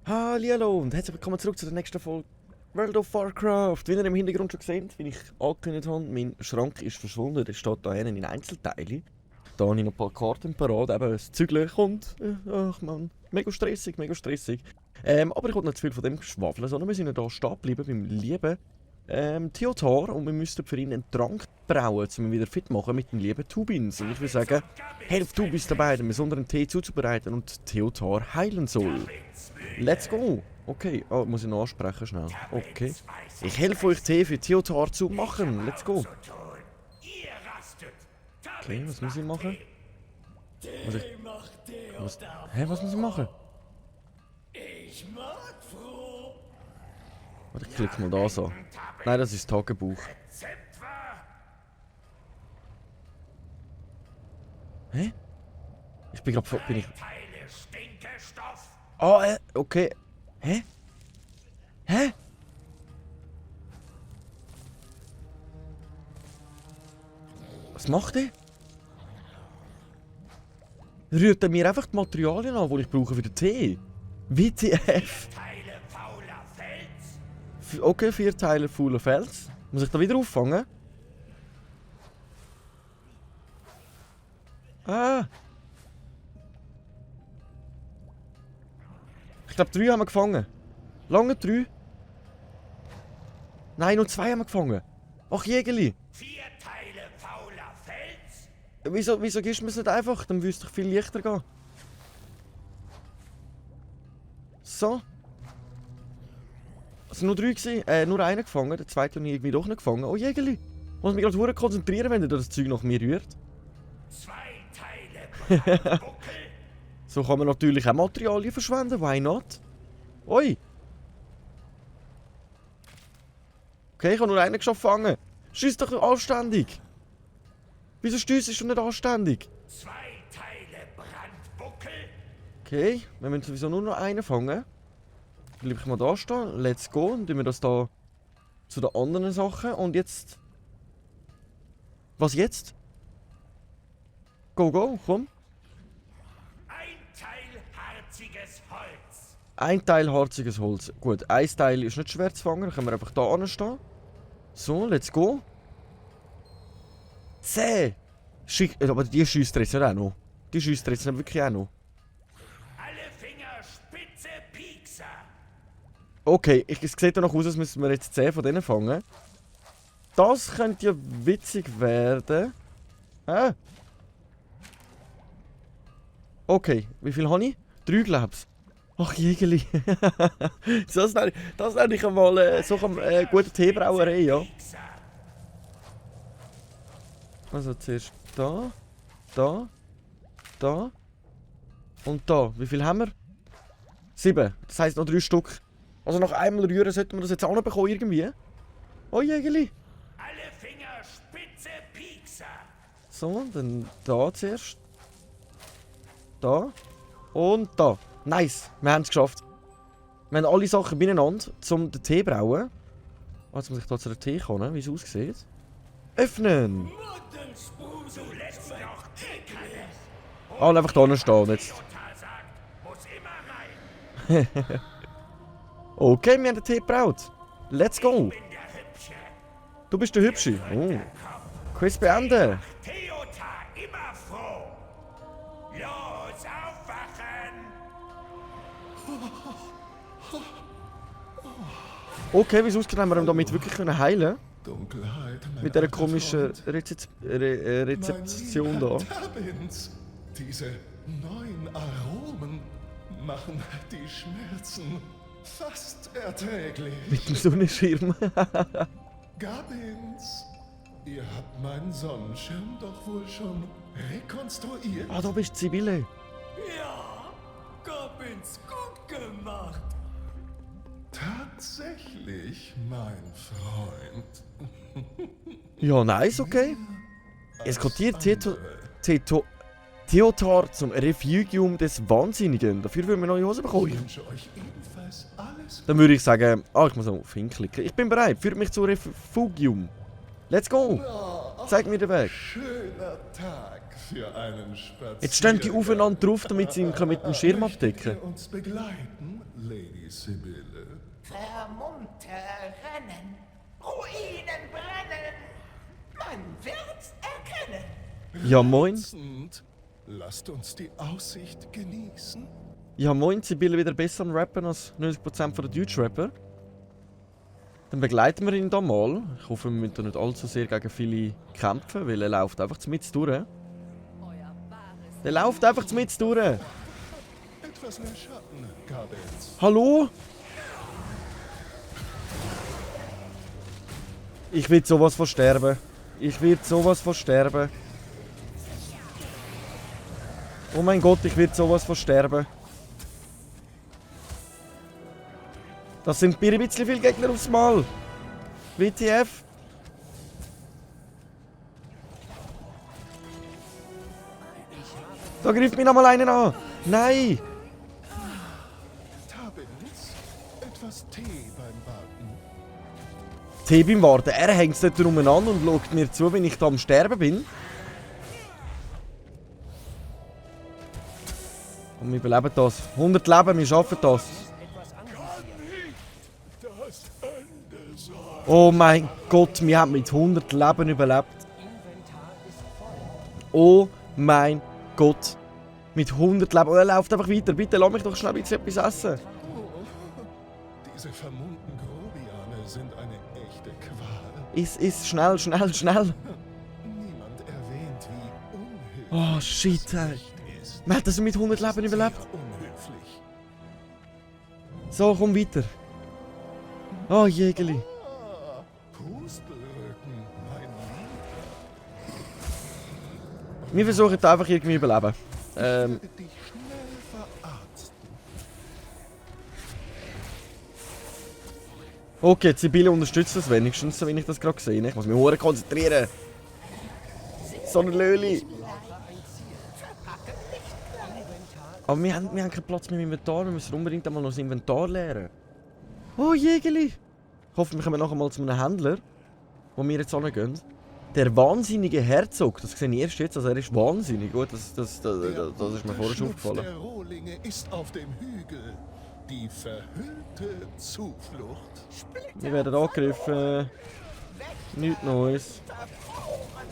Hallihallo und herzlich willkommen zurück zu der nächsten Folge World of Warcraft. Wie ihr im Hintergrund schon gesehen habt, wie ich angekündigt habe, mein Schrank ist verschwunden. Der steht da hinten in Einzelteilen. Da habe ich noch ein paar Karten parat, eben das Zügeln kommt. Ach man, mega stressig, mega stressig. Aber ich wollte nicht zu viel von dem schwafeln, sondern wir sind ja hier stehen geblieben beim lieben Theotar und wir müssten für ihn einen Trank brauen, um ihn wieder fit machen mit dem lieben Tubins. Und ich würde sagen, helf Tubins dabei, den besonderen Tee zuzubereiten und Theotar heilen soll. Let's go! Okay, oh, muss ich noch ansprechen schnell. Okay. Ich helfe euch Tee für Theotar zu machen. Let's go! Okay, was muss ich machen? Was muss ich machen? Warte, ich klicke mal das an. Nein, das ist das Tagebuch. Hä? Ich bin gerade... Bin ich... Ah, okay. Hä? Hä? Was macht er? Rührt er mir einfach die Materialien an, die ich brauche für den Tee? WTF? Okay, 4 Teile fauler Fels. Muss ich da wieder auffangen? Ah! Ich glaube 3 haben wir gefangen. Lange 3? Nein, nur 2 haben wir gefangen. Ach Jägerli! 4 Teile fauler Fels? Wieso gibst du mir es nicht einfach? Dann würde es doch viel leichter gehen. So. Also nur 3 gewesen, nur einen gefangen, der zweite habe ich irgendwie doch nicht gefangen. Oh Jägerli! Ich muss mich gerade verdammt konzentrieren, wenn das Zeug nach mir rührt. 2 Teile Brandbuckel? So kann man natürlich auch Materialien verschwenden, why not? Oi! Okay, ich habe nur einen geschafft fangen. Schieß doch anständig! Wieso stößt du nicht anständig? 2 Teile Brandbuckel? Okay, wir müssen sowieso nur noch einen fangen. Dann bleibe ich mal da stehen. Let's go. Dann tun wir das da zu den anderen Sachen. Und jetzt... Was jetzt? Go, go, komm. 1 Teil harziges Holz. Ein Teil harziges Holz. Gut, ein Teil ist nicht schwer zu fangen. Dann können wir einfach da anstehen. So, let's go. 10! Aber die schießt jetzt nicht auch noch. Die schießt jetzt nicht wirklich auch noch. Alle Finger spitze Piekser. Okay, es sieht danach aus, als müssen wir jetzt 10 von denen fangen. Das könnte ja witzig werden. Ah. Okay, wie viel habe ich? 3 glaub's. Ach Jägerli. das nenne ich einmal so eine gute Teebrauerei, ja. Also zuerst da, da, da und da. Wie viel haben wir? 7. Das heisst noch 3 Stück. Also nach einmal rühren sollten wir das jetzt auch noch bekommen irgendwie. Oh Jägerli. Alle Finger spitze Piekser. So, dann da zuerst. Da. Und da. Nice, wir haben es geschafft. Wir haben alle Sachen beieinander, um den Tee zu brauen. Oh, jetzt muss ich da zu den Tee kommen, wie es aussieht. Öffnen! Zuletzt noch Teekanne. Ah, einfach da stehen jetzt. Theotar sagt, muss immer rein. Okay, wir haben den Tee gebraut. Let's go! Bin der Hübsche. Du bist der Hübsche. Oh. Quiz beenden. Theotar immer froh. Los, aufwachen. Okay, wie es aussieht, haben wir ihn damit wirklich heilen. Dunkelheit, Mit dieser komischen Rezeption da. Diese neuen Aromen machen die Schmerzen fast erträglich. Mit dem Sonnenschirm. Gabins, ihr habt meinen Sonnenschirm doch wohl schon rekonstruiert. Ah, da bist Sibylle. Ja, Goblins, gut gemacht. Tatsächlich, mein Freund. Ja, nice, okay. Es kommt hier Teto... Theotar zum Refugium des Wahnsinnigen. Dafür würden wir neue Hosen Ich bekommen. wünsche euch ebenfalls alles Dann würde ich sagen, ich muss auf hinklicken. Ich bin bereit, führt mich zum Refugium. Let's go! Zeig mir den Weg. schöner Tag für einen Spaziergang. Jetzt stehen die aufeinander drauf, damit sie ihn mit dem Schirm abdecken Möchtet ihr uns begleiten, Lady Sibylle? Vermummte rennen, Ruinen brennen. Man wird's erkennen. Ja moin. Und lasst uns die Aussicht genießen. Ja moin, Sibylle wieder besser am Rappen als 90% der Deutschrapper. Dann begleiten wir ihn da mal. Ich hoffe, wir müssen nicht allzu sehr gegen viele kämpfen, weil er läuft einfach mit durch. Der läuft einfach mit durch. Etwas mehr Schatten, Gabels. Hallo? Ich will sowas von sterben. Ich will sowas von sterben. Oh mein Gott, ich will sowas von sterben. Das sind ein bisschen viele Gegner aufs Mal. WTF? Da greift mich noch mal einen an. Nein! Tabitz, etwas Tee beim Warten. Tee beim Warten. Er hängt dort umeinander und schaut mir zu, wenn ich da am Sterben bin. Und wir überleben das. 100 Leben, wir schaffen das. Das Ende soll. Oh mein Gott, wir haben mit 100 Leben überlebt. Oh mein Gott. Mit 100 Leben. Oh, er läuft einfach weiter. Bitte lass mich doch schnell etwas essen. Diese vermummten Grobiane sind eine echte Qual. Iss, schnell, schnell, schnell. Niemand erwähnt, wie unhöflich Oh shit, ey. es ist. Man hat das mit 100 Leben überlebt. Sehr unhöflich. So, komm weiter. Oh, Jägeli. Ah, Pustelrücken, mein Lieber. Wir versuchen da einfach irgendwie überleben. Ich werde dich schnell verarzten. Okay, die Sibylle unterstützt das wenigstens, so wie ich das gerade gesehen habe. Ich muss mich hure konzentrieren. So ein Löli. Aber wir haben keinen Platz mehr im Inventar. Wir müssen unbedingt einmal noch das Inventar leeren. Oh, Jägeli. Ich hoffe, wir kommen nachher mal zu einem Händler, wo wir jetzt hingehen. Der wahnsinnige Herzog, das sehe ich erst jetzt, also er ist wahnsinnig. Gut, das ist mir vorher schon Schnupf aufgefallen. der Rohlinge ist auf dem Hügel. Die verhüllte Zuflucht. Wir werden angegriffen. Nichts Neues.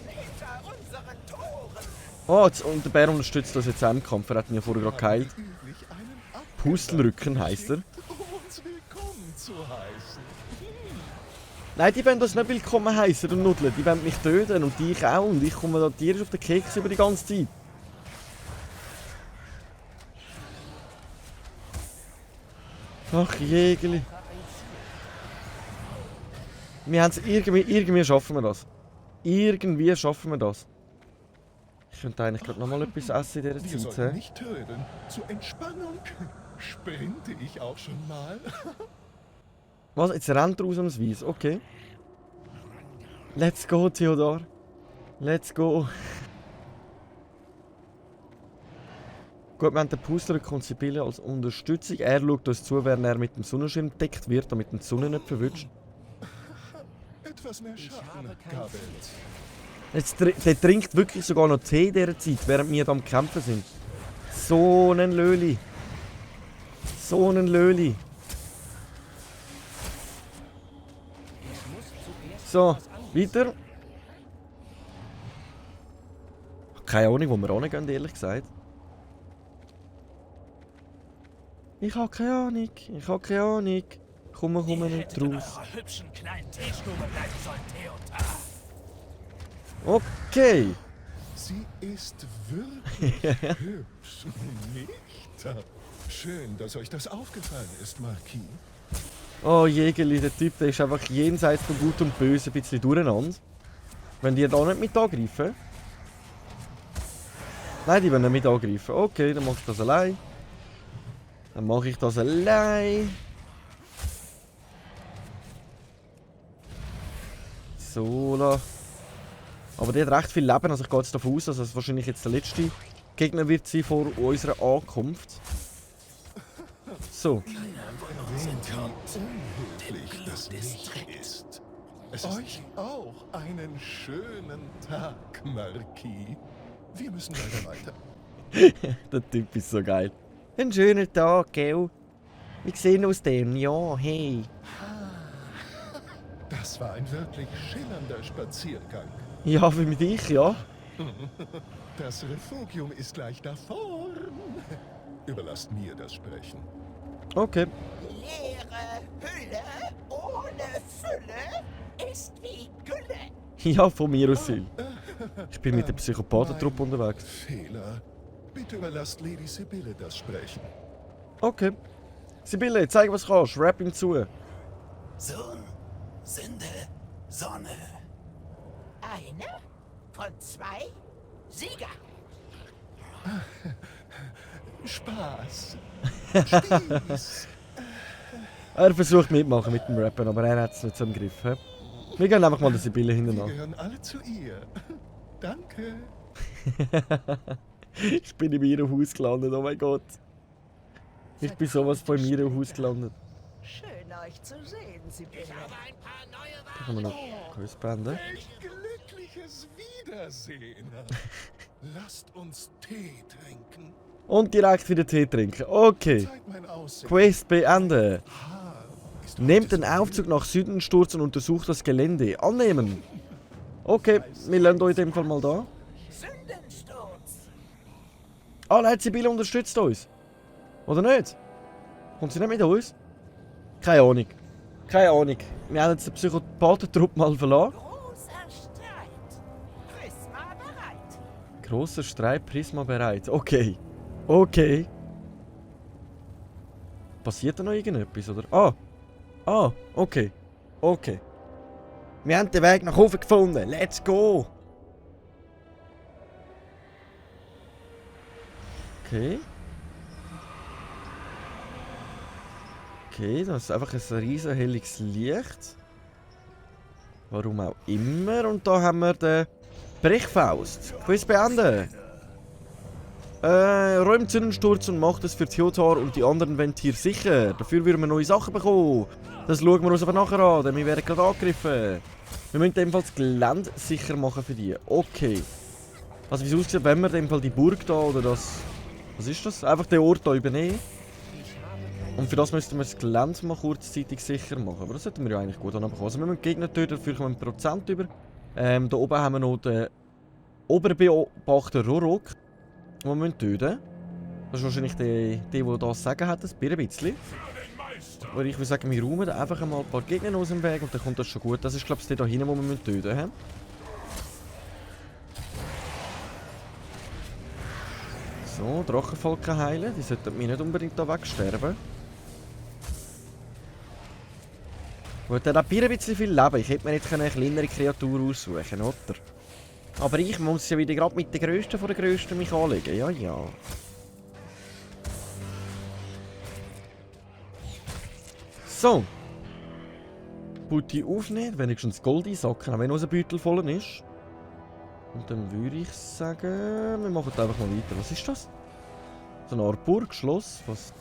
Hinter unseren Toren. Oh, und der Bär unterstützt uns jetzt auch im Kampf. Er hat ihn ja vorher gerade geheilt. Üblich einen Pustelrücken heisst er. um uns willkommen zu heißen. Nein, die wollen uns nicht willkommen heißen und nudeln. Die wollen mich töten und dich auch. Und ich komme da tierisch auf den Keks über die ganze Zeit. Ach, Jägeli. Wir haben es irgendwie schaffen wir das. Irgendwie schaffen wir das. Ich könnte eigentlich gerade noch mal etwas essen in Wir dieser Zeit. sollten nicht töten. Zur Entspannung sprinte ich auch schon mal. Was? Jetzt rennt er ausnahmsweise. Okay. Let's go, Theodor. Let's go. Gut, wir haben den Pustelrücken und Sibylle als Unterstützung. Er schaut uns zu, während er mit dem Sonnenschirm gedeckt wird, damit die Sonne nicht verwünscht. Etwas mehr Schatten, Gabels. Jetzt, der trinkt wirklich sogar noch Tee in dieser Zeit, während wir da am Kämpfen sind. So ein Löli. So ein Löli. So, weiter. Keine Ahnung, wo wir hingehen, ehrlich gesagt. Ich habe keine Ahnung. Ich habe keine Ahnung. Komm nicht In raus. eurer hübschen kleinen Teestube bleiben sollen, Theodor. Okay. Sie ist wirklich hübsch, nicht? Schön, dass euch das aufgefallen ist, Marquis. Oh, Jägerli, der Typ, der ist einfach jenseits von Gut und Böse ein bisschen durcheinander. Wenn die da nicht mit angreifen. Nein, die wollen nicht mit angreifen. Okay, dann mache ich das allein. Dann mache ich das allein. So, la. Aber die hat recht viel Leben, also ich gehe jetzt davon aus, dass es wahrscheinlich jetzt der letzte Gegner wird sie vor unserer Ankunft. So. Unhöflich das nicht ist. Euch auch einen schönen Tag, Marquis. Wir müssen leider weiter. Der Typ ist so geil. Ein schöner Tag, gell? Wir sehen aus dem, ja, hey. Das war ein wirklich schillernder Spaziergang. Ja, für dich, ja. Das Refugium ist gleich da vorn. Überlasst mir das Sprechen. Okay. Leere Hülle ohne Fülle ist wie Gülle. Ja, von mir aus. Ich bin mit der Psychopathentruppe unterwegs. Fehler. Bitte überlasst Lady Sibylle das Sprechen. Okay. Sibylle, zeig, was du kannst. Rap ihm zu. Sohn, Sünde, Sonne. Einer von 2 Sieger. Spaß. Spieß. Er versucht mitmachen mit dem Rappen, aber er hat es nicht so im Griff. He? Wir gehen einfach mal der Sibylle hinten Wir an. gehören alle zu ihr. Danke. Ich bin im Irrenhaus gelandet, oh mein Gott. Ich bin sowas von im Irrenhaus gelandet. Schön euch zu sehen, Sibylle. Da kann man noch Grüß beenden. Welch glückliches Wiedersehen. Lasst uns Tee trinken. Und direkt wieder Tee trinken. Okay. Zeig mein Aussehen. Quest beenden. Haar ist Nehmt heute den so Aufzug nach Süden Sturz und untersucht das Gelände. Annehmen. Okay, wir lassen euch in dem Fall mal da. Sündensturz. Ah, nein, Sibylle unterstützt uns. Oder nicht? Kommt sie nicht mit uns? Keine Ahnung. Keine Ahnung. Wir haben jetzt den Psychopathentrupp mal verlassen. Großer Streit. Prisma bereit. Grosser Streit, Prisma bereit. Okay. Okay. Passiert da noch irgendetwas, oder? Ah, okay. Okay. Wir haben den Weg nach oben gefunden. Let's go! Okay. Okay, das ist einfach ein riesen helles Licht. Warum auch immer. Und da haben wir den Brechfaust. Quiz beenden. Räumt Zündensturz und macht es für Theodor und die anderen Ventier sicher. Dafür würden wir neue Sachen bekommen. Das schauen wir uns aber nachher an, denn wir werden gerade angegriffen. Wir müssen ebenfalls das Gelände sicher machen für die. Okay. Also wie es aussieht, wenn wir in dem Fall die Burg da oder das... Was ist das? Einfach den Ort hier übernehmen. Und für das müssten wir das Gelände mal kurzzeitig sicher machen. Aber das sollten wir ja eigentlich gut anbekommen. Also wir müssen Gegner töten, dafür kommen wir 1% über. Da oben haben wir noch den Oberbeobachter Rorok. Den wir töten müssen. Das ist wahrscheinlich der das Sagen hat, ein bisschen. Aber ich würde sagen, wir räumen einfach mal ein paar Gegner aus dem Weg und dann kommt das schon gut. Das ist glaube ich der da hinten, den wir töten müssen. So, Drachenfalken heilen. Die sollten mir nicht unbedingt da wegsterben. Gut, der hat ein bisschen viel Leben. Ich hätte mir jetzt eine kleinere Kreatur aussuchen, oder? Aber ich muss ja wieder gerade mit der Größten von der Größten mich anlegen. Ja, ja. So. Putti aufnehmen, wenigstens Gold einsacken, auch wenn unser Beutel voll ist. Und dann würde ich sagen, wir machen einfach mal weiter. Was ist das? So eine Art Burgschloss? Was?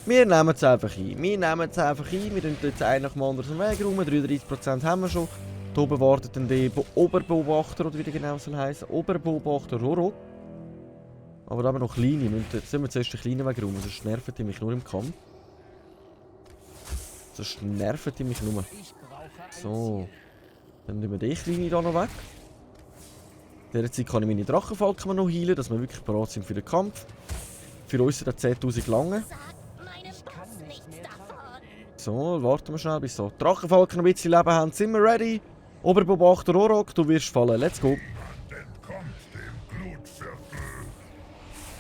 Wir nehmen es einfach ein. Wir tun jetzt einen nach dem anderen Weg rum. 33% haben wir schon. Hier oben wartet dann der Oberbeobachter, oder wie der genau soll heißen. Oberbeobachter Rorok. Aber da haben wir noch kleine. Jetzt sind wir zuerst den kleinen Weg rum, sonst nerven die mich nur im Kampf. Sonst nerven die mich nur. So. Dann nehmen wir den kleinen da noch weg. In dieser Zeit kann ich meine Drachenfalken noch heilen, dass wir wirklich bereit sind für den Kampf. Für uns sind 10.000 lange. So, warten wir schnell, bis so die Drachenfalken ein bisschen Leben haben. Sind wir ready? Oberbeobachter Rorok, du wirst fallen. Let's go. Entkommt dem Blutviertel.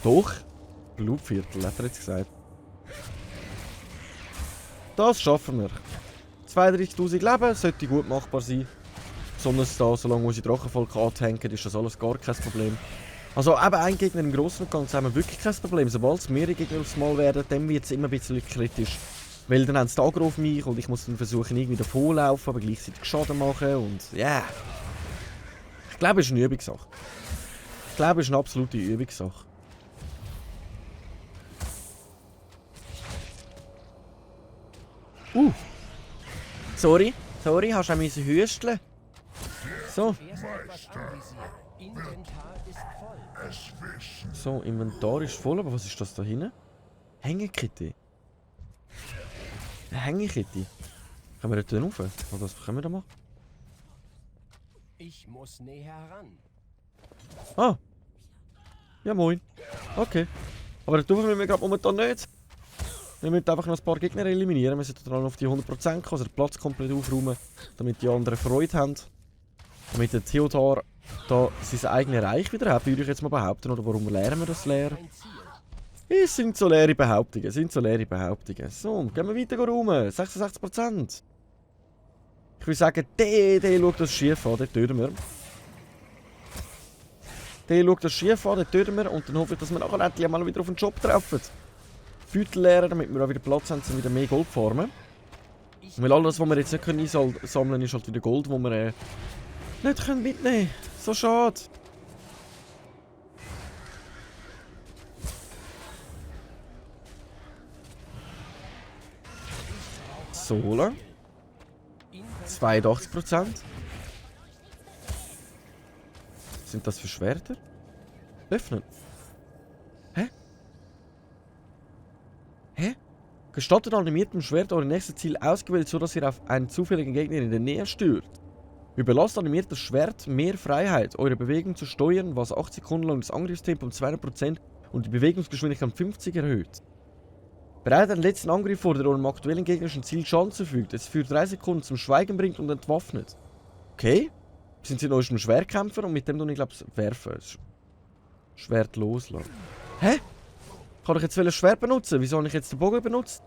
Doch. Blutviertel, hat er jetzt gesagt. Das schaffen wir. 32.000 Leben, sollte gut machbar sein. Besonders da, solange unsere Drachenfalken anhängen, ist das alles gar kein Problem. Also eben ein Gegner im Großen und Ganzen haben wir wirklich kein Problem. Sobald es mehrere Gegner aufs Mal werden, dann wird es immer ein bisschen kritisch. Weil dann haben sie den Agro auf mich und ich muss dann versuchen irgendwie davon laufen, aber gleichzeitig Schaden machen und ja. Yeah. Ich glaube, es ist eine Übungssache. Ich glaube, es ist eine absolute Übungssache. Sorry, hast du auch müssen hüsteln? So. So, Inventar ist voll, aber was ist das da hinten? Hängekette. Eine Hängekette. Können wir dort rauf? Oder was können wir da machen? Ich muss näher ran. Ah. Ja, moin. Okay. Aber das tun wir gerade momentan nicht. Wir müssen einfach noch ein paar Gegner eliminieren. Wir sollten dann auf die 100% kommen, also den Platz komplett aufräumen, damit die anderen Freude haben. Damit der Theodor da sein eigenes Reich wieder hat, würde ich jetzt mal behaupten. Oder warum lernen wir das leer? Es sind so leere Behauptungen, So, gehen wir weiter rum. 66%. Ich würde sagen, der schaut das schief an, den töten wir. Der schaut das schief an, den töten wir. Und dann hoffe ich, dass wir nachher endlich mal wieder auf den Job treffen. Beutel leeren, damit wir auch wieder Platz haben, um wieder mehr Gold zu farmen. Weil alles, was wir jetzt nicht einsammeln können, ist halt wieder Gold, das wir nicht mitnehmen können. So schade. Sohle. 82%. Was sind das für Schwerter? Öffnen. Hä? Hä? Gestattet animiertem Schwert euer nächstes Ziel ausgewählt, sodass ihr auf einen zufälligen Gegner in der Nähe stört. Überlasst animiertes Schwert mehr Freiheit, eure Bewegung zu steuern, was 8 Sekunden lang das Angriffstempo um 200% und die Bewegungsgeschwindigkeit um 50 erhöht. Bereitet einen letzten Angriff vor, der eurem aktuellen gegnerischen Ziel Schaden zufügt, es für 3 Sekunden zum Schweigen bringt und entwaffnet. Okay. Wir sind in eurem Schwertkämpfer und mit dem tun ich glaube werfen. Das Schwert loslassen. Hä? Kann ich jetzt ein Schwert benutzen? Wieso habe ich jetzt den Bogen benutzt?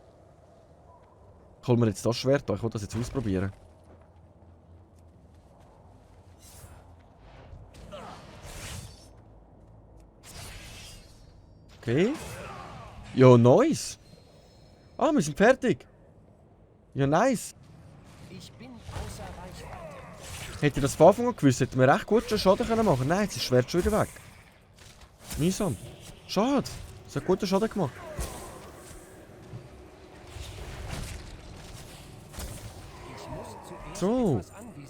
Ich hole mir jetzt das Schwert an, ich will das jetzt ausprobieren. Okay. Ja, nice. Ah, wir sind fertig. Ja, nice. Ich bin außer Reichweite. Hätte ich das von Anfang an gewusst, hätten wir recht gut schon Schaden machen können. Nein, jetzt ist das Schwert schon wieder weg. Mühsam. Schade. Es hat guten Schaden gemacht. So.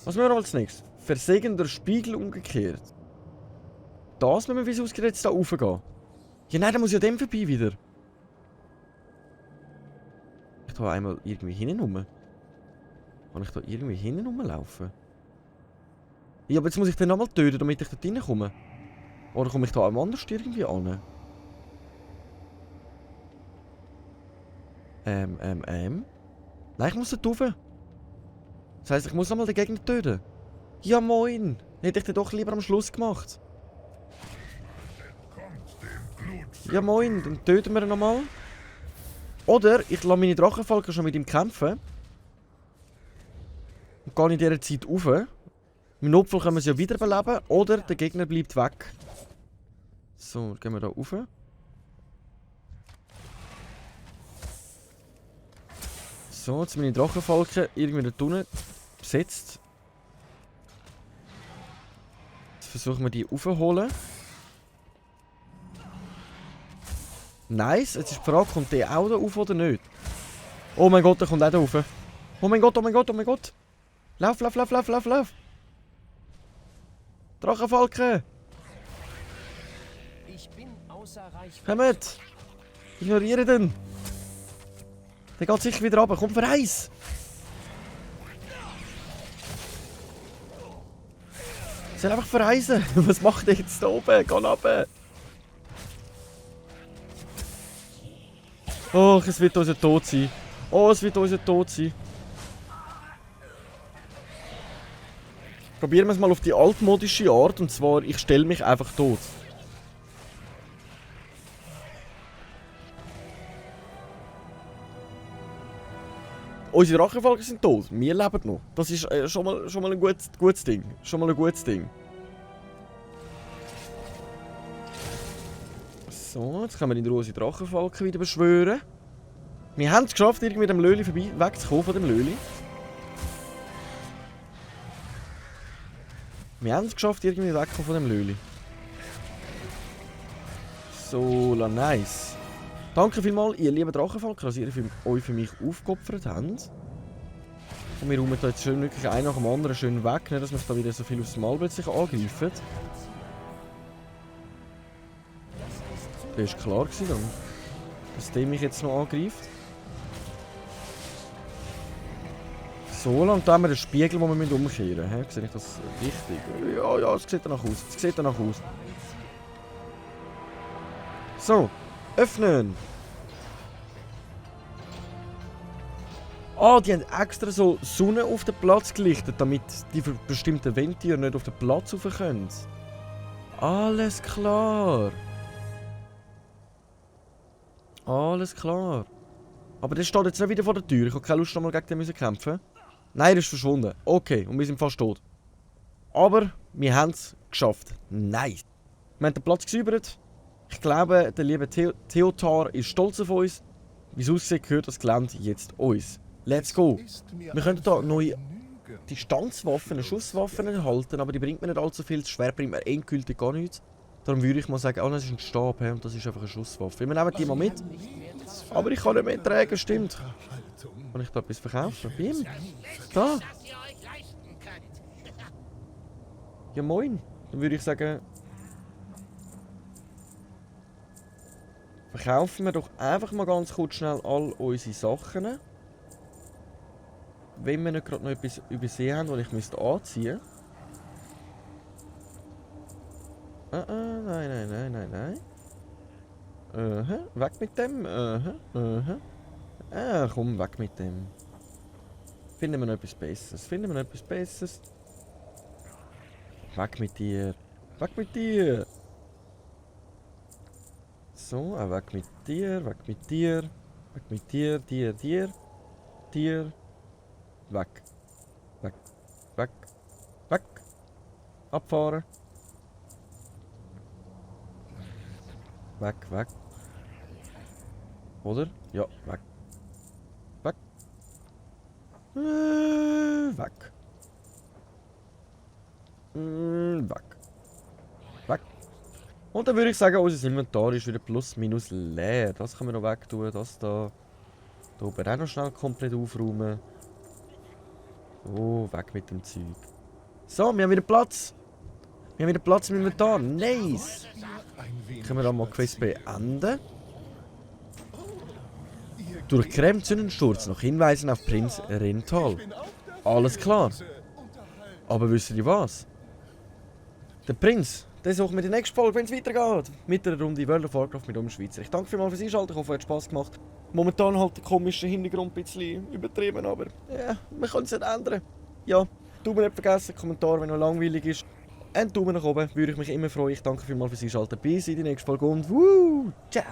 Was machen wir als nächstes? Versegender Spiegel umgekehrt. Das müssen wir, wie es ausgeht, jetzt da raufgehen. Ja, nein, dann muss ja dem vorbei wieder. Ich da einmal irgendwie hinten rum. Kann ich da irgendwie hinten rumlaufen? Ja, aber jetzt muss ich den nochmal töten, damit ich dort reinkomme. Oder komme ich da am anders irgendwie an? Nein, ich muss dort rauf. Das heisst, ich muss nochmal den Gegner töten. Ja, moin. Hätte ich den doch lieber am Schluss gemacht. Ja, moin. Dann töten wir ihn nochmal. Oder ich lasse meine Drachenfalken schon mit ihm kämpfen. Und gehe in dieser Zeit rauf. Im Notfall können wir sie ja wiederbeleben. Oder der Gegner bleibt weg. So, gehen wir da rauf. So, jetzt meine Drachenfalken irgendwie da unten besetzt. Jetzt versuchen wir die aufzuholen. Nice, jetzt ist die Frage, kommt der auch da rauf oder nicht? Oh mein Gott, der kommt auch da rauf. Oh mein Gott, oh mein Gott, oh mein Gott. Lauf, lauf, lauf, lauf, lauf, lauf. Drachenfalken. Ich bin außer Reichweite. Kommt. Ignoriere den. Der geht sicher wieder runter. Komm, verreis. Ich soll einfach verreisen. Was macht der jetzt da oben? Geh runter. Oh, es wird unser Tod sein. Oh, es wird unser Tod sein. Probieren wir es mal auf die altmodische Art. Und zwar, ich stelle mich einfach tot. Unsere Drachenfalken sind tot. Wir leben noch. Das ist schon mal ein gutes Ding. Schon mal ein gutes Ding. So, jetzt können wir in der unsere Drachenfalken wieder beschwören. Wir haben es geschafft, irgendwie dem Löli wegzukommen von dem Löli. Wir haben es geschafft, irgendwie wegzukommen von dem Löli. So, nice. Danke vielmals, ihr lieben Drachenfalken, dass ihr euch für mich aufgeopfert habt. Und wir räumen da jetzt schön wirklich einen nach dem anderen schön weg, nicht, dass wir da wieder so viel aufs Mal plötzlich angreifen. Das war klar gewesen, dann, dass der mich jetzt noch angreift. So lang, da haben wir den Spiegel, den wir umkehren müssen. Sehe ich das richtig? Ja, ja, es sieht danach aus. Es sieht danach aus. So, öffnen! Ah, die haben extra so Sonne auf den Platz gelichtet, damit die bestimmten Ventiere nicht auf den Platz rauf können. Alles klar. Alles klar. Aber der steht jetzt nicht wieder vor der Tür. Ich habe keine Lust, noch mal gegen den kämpfen. Nein, er ist verschwunden. Okay, und wir sind fast tot. Aber wir haben es geschafft. Nice. Wir haben den Platz gesäubert. Ich glaube, der liebe Theotar ist stolz auf uns. Wie es aussieht, gehört das Gelände jetzt uns. Let's go. Wir können hier neue Distanzwaffen, Schusswaffen erhalten, aber die bringt mir nicht allzu viel. Das Schwert bringt mir endgültig gar nichts. Darum würde ich mal sagen, oh, das ist ein Stab und das ist einfach eine Schusswaffe. Wir nehmen die mal mit. Aber ich kann nicht mehr tragen, stimmt. Kann ich da etwas verkaufen? Bei ihm? Da. Ja moin. Dann würde ich sagen, verkaufen wir doch einfach mal ganz kurz schnell all unsere Sachen. Wenn wir nicht gerade noch etwas übersehen haben, was ich anziehen müsste. Nein. Weg mit dem. Komm, weg mit dem. Finden wir noch etwas Besseres. Weg mit dir. Weg mit dir. So, weg mit dir. Weg mit dir. Weg mit dir. Dir. Weg. Weg. Abfahren. Weg. Oder? Ja, weg. Weg. Weg. Und dann würde ich sagen, unser Inventar ist wieder plus minus leer. Das können wir noch wegtun. Das da. Da oben auch noch schnell komplett aufräumen. So, weg mit dem Zeug. So, wir haben wieder Platz. Wir haben wieder Platz im Inventar. Nice. Können wir da mal Quest beenden? Durchkämmt Sonnensturz nach Hinweisen auf Prinz Rental. Alles klar. Aber wisst ihr was? Der Prinz, der sucht mir die nächste Folge, wenn es weitergeht. Mit einer Runde World of Warcraft mit einem Schweizer. Ich danke vielmals fürs Einschalten, ich hoffe, es hat Spass gemacht. Momentan halt der komische Hintergrund ein bisschen übertrieben, aber ja, man kann es nicht ändern. Ja, Daumen nicht vergessen, Kommentar, wenn noch langweilig ist. Einen Daumen nach oben, würde ich mich immer freuen. Ich danke vielmals fürs Einschalten. Bis in die nächste Folge und ciao!